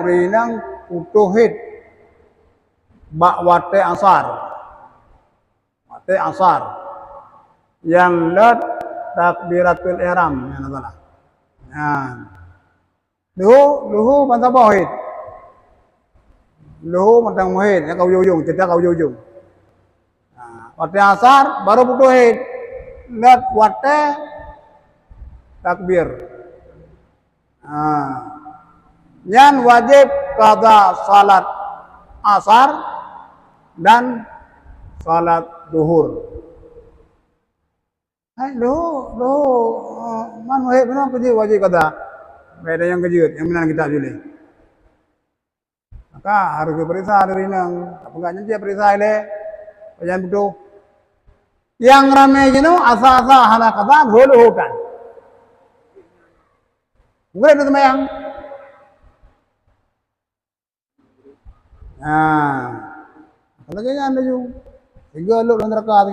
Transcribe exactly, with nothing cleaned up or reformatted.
ureueng inong putôh hét bak watée asar. Watée asar. Nyang lheueh takbiratul ihram, nyang na salah. Nyan. Leuhô, leuhô ban saboh hét. Leuhô mantong meuhét, nyang ka ujong-ujong, teuka ka ujong-ujong. Ha, watée asar baru putôh hét. Lheueh watée takbir. Ha. Nyan wajéb qada salat asar dan salat duhur. Hai, leuhô, leuhô, eh, man wajéb, meunan keujeuet wajéb qada. Bèk ada nyang keujeuet, nyang meunan kitab jih lé. Maka harôh geupeuriksa diri inong. Tapeugah nyan cit peuriksa ilée. Pajan beutôi. Nyang ramé jinoe asa-asa hana qada, leuhô-leuhô tan. Mungkin ada sembahyang. Nah, lagée nyan laju. Tiga lhok dalam neraka tu.